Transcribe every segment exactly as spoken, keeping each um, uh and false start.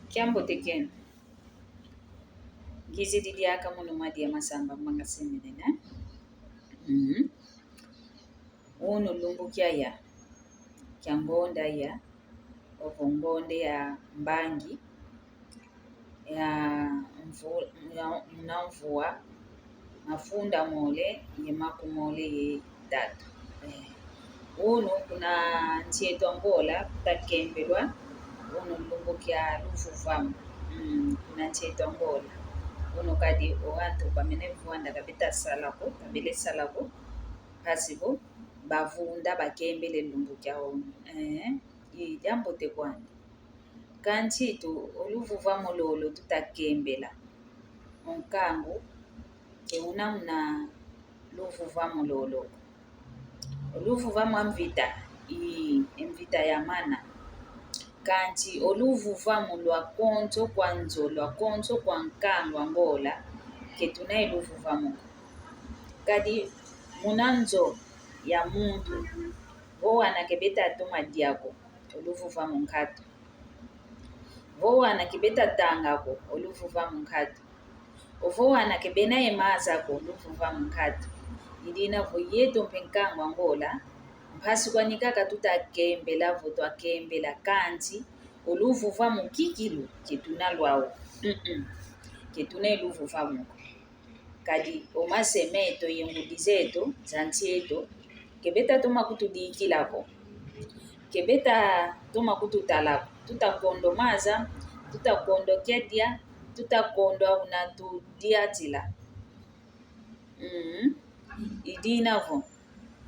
Kiambote kieno. Ngizidi diaka munu madia masamba manga semene, ne? Mhm. Unu lumbu kiaya, kia ngonda ya, ovo ngonda ya mbangi, ya mvu-, ya, muna mvua mafunda mole ye makumole ye tatu. Eh. Unu kuna nsi eto Angola, tutakembelwa, unu lumbu kia luvuvamu. Mm, kuna nsi eto Angola. Unu kadi o wantu bamene vwanda kabeta sala ko, kabele sala ko, mpasi vo bavunda bakembele lumbu kia unu. Eh, i diambote kwandi. Kansi tu, o luvuvamu lolo tutakembela. O nkangu ke una muna luvuvamu lolo. O luvuvamu a mvita, ii, e mvita ya mana. Kansi o luvuvamu lwa konso kwa nzo, lwa konso kwa nkangu Angola, ke tuna e luvuvamu ko. Kadi muna nzo ya muntu, vo wana ke beta toma dia ko, o luvuvamu nkatu. Vo wana ke beta tanga ko, o luvuvamu nkatu. Ovo wana ke bena ye maza ko, o luvuvamu nkatu. I dina vo yeto mpe nkangu Angola, mpasi kwani kaka tutakembela vo twakembela, kansi o luvuvamu kikilu ke tuna lwau. Mm-mm. Ke tuna e luvuvamu ko. Kadi o mase meto ye ngudi zeto za nsi eto, ke beta toma kutudikila ko. Ke beta toma kututala ko. Tutakondo maza, tutakondo kedia, tutakondo una tudiatila. Mm. I dina vo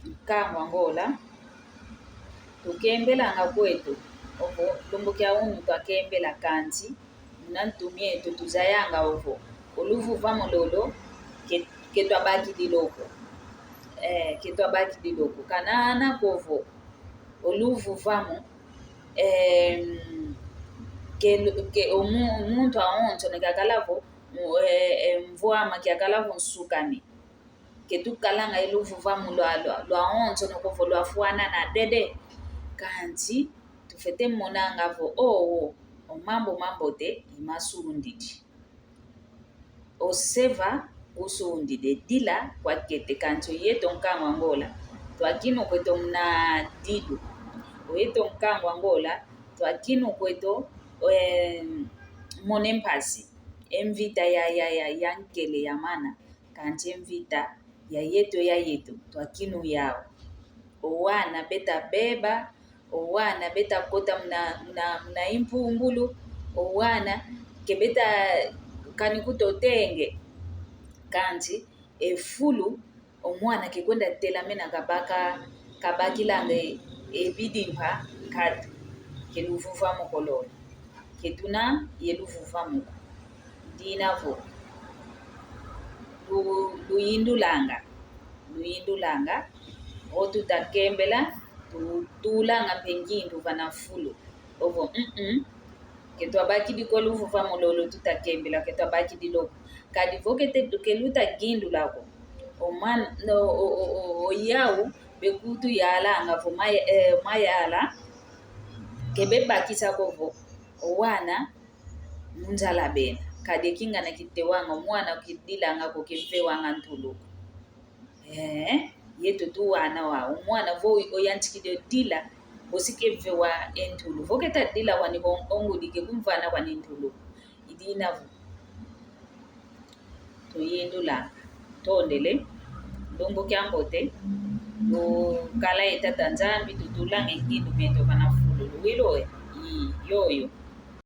nkangu Angola, tukembelanga kweto, ovo lumbu kia unu twakembela, kansi muna ntu mieto tuzayanga ovo o luvuvamu lolo ke, ke twabakidilo ko. Eh, ke twabakidilo ko. Kana ana ko vo o luvuvamu, em, ke, ke o mu-, muntu awonso ne kakala vo, mu-, eh, eh, mvwama kiakala vo nsukami. Ke tukalanga e luvuvamu lwa, lwa, lwawonso no ko vo lwafwanana dede. Kansi tufwete monanga vo, o, o, o mambu mambote i masundidi. O seva kusundidi, e dila kwakete, kansi o yeto nkangu Angola, twakinu kweto muna dilu. O yeto nkangu Angola, twakinu kweto, eh, mona e mpasi. E mvita ya, ya, ya, ya nkele ya mana. Kansi e mvita ya yeto, ya yeto, twakinu yau. O wana beta beba, o wana beta kota muna, muna, muna impumbulu, o wana ke beta kani kuto tenge. Kansi e fulu, o mwana ke kwenda telamena kabaka, kabakilanga e, e bidimpa nkatu, ke luvuvamu ko lolo. Ke tuna ye luvuvamu ko. Dina vo lu-, luyindulanga, luyindulanga, o tutakembela, tutulanga mpe ngindu vana fulu. Ovo, mm-mm. Ke twabakidi ko luvuvamu lolo tutakembela, ke twabakidilo ko. Kadi vo ke te, ke lutayindula ko, o man-, o, o, o, o, o yau bekutuyalanga vo maya-, eh, mayala, ke bebakisa ko vo o wana mu nzala bena. Kadi e kingana kitewanga, o mwana kidilanga ko, kevewanga ntulu ko. Eh, yeto tu wana wau. O mwana vo oyantikidi o dila, bosi kevewa e ntulu. Vo keta dila kwani ko, o ngudi ke kumvana kwani ntulu. I dina vo tuyindula. Tondele. Lumbu kiambote. Tukala ye Tata Nzambi, tutulanga e ngindu mieto vana fulu. Luwilo e? Ii, yoyo.